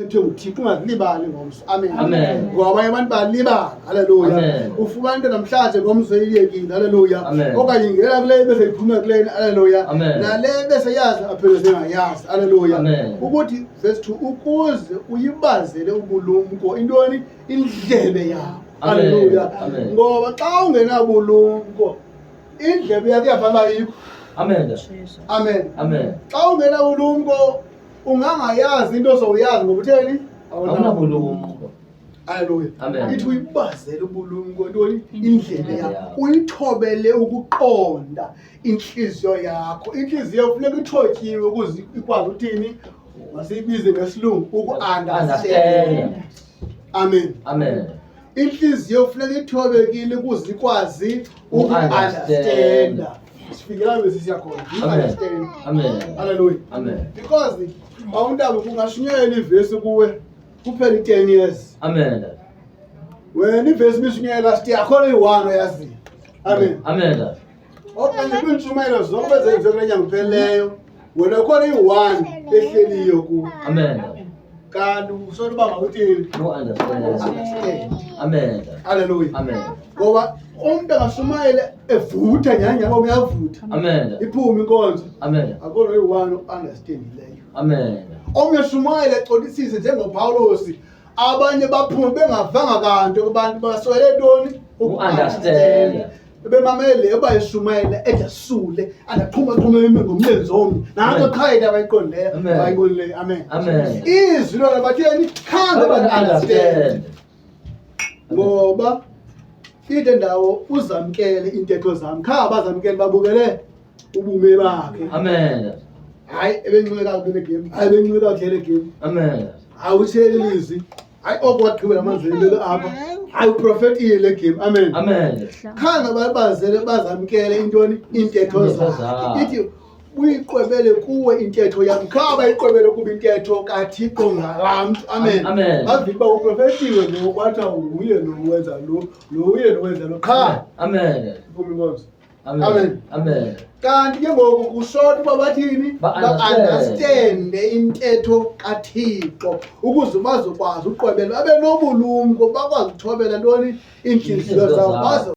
Ethe uThixo ungazilibali ngomso. Amen. Amen. Ngoba abanye abantu balibala. Haleluya. Amen. Ufumana into namhlanje ngomso iyekile. Haleluya. Amen. Okanye ingena kule bese iphuma kule. Haleluya. Amen. Nale bese yazi aphele sengayazi. Haleluya. Amen. Ukuthi verse 2 ukuze uyibazele ubulumko intoni indlebe yakho. Amen. Haleluya. Amen. Ngoba xa ungenabulumko indlebe yakho iyafana ikho. Amen. Amen. Amen. Xa ungenabulumko ungangayazi into ozowuyazi ngoba utheni? Awunabulumko. Haleluya. Amen. Ithi uyibazele ubulumko ntoni? Indlebe yakho. yakho. Uyithobele ukuqonda intliziyo yakho. Intliziyo kufuneka ithotyiwe ukuze ikwazi uthini? Masiyibize ngesilungu uku-understand. Understand. Amen. Amen. Intliziyo kufuneka ithobekile ukuze ikwazi uku-understanda. Sifikela bese siya khona. You Amen. understand. Amen. Hallelujah. Amen. Because awuntaba kungashunyayela ivesi kuwe kuphela i-10 years. Amen. Wena ivesi ibishunyayela last year akho iyi-one oyaziyo. Amen. Amen. Okanye kwiintshumayelo zonke ezenziwe kule nyanga iphelileyo wena khona iyi-one ehleliyo kuwe. Amen. Kanti usola uba mawuthini? No understand. Understand. Amen. Hallelujah. Amen. Ngoba umntu angashumayele evutha nyhani nyhani uba uyavutha. Amen. Iphume inkonzo. Amen. Akho noyi-one o-understandileyo. Amen. Omnye shumayele ecolisise njengopawulosi abanye baphume bengavanga kanto kubantu baswele ntoni Uku-understand. bemamele uba eshumayele edasule andaqhumaqhume ime ngomlenze omnye nanto Amen. qha into abayiqondileyo Amen. abayibonileyo amen Amen. Izwi lona batheni khange bali-understand Understand. ngoba ide ndawo uzamkele iintetho zam kha bazamkele babukele ubume bakhe. Amen. Hayi ebenxibe kakuhle le game, hayi ebenxibe kakuhle le game. Amen. Hayi uthele ilizwi, hayi oko wagqibela amanzi apha, hayi uprofetile le game. Amen. Amen. Khange babazele bazamkele intoni iintetho Iintetho zakhe. zakhe. Ithi uyiqwebele kuwe intetho yam, kha bayiqwebele kuba intetho kaThixo ngalaa mntu. Amen. Amen. Bavile uba uprofetiwe lo kwathiwa nguye lo wenza lo, lo uye lo wenza lo qha. Amen. Iphume inkonzo. Amen. Amen. Amen. Kanti ke ngoku kushota uba bathini? Ba-understand. Ba-understande intetho kaThixo ukuze bazokwazi uqwebela babe nobulumko bakwazi ukuthobela ntoni iintliziyo Iintliziyo zabo zabo. baze.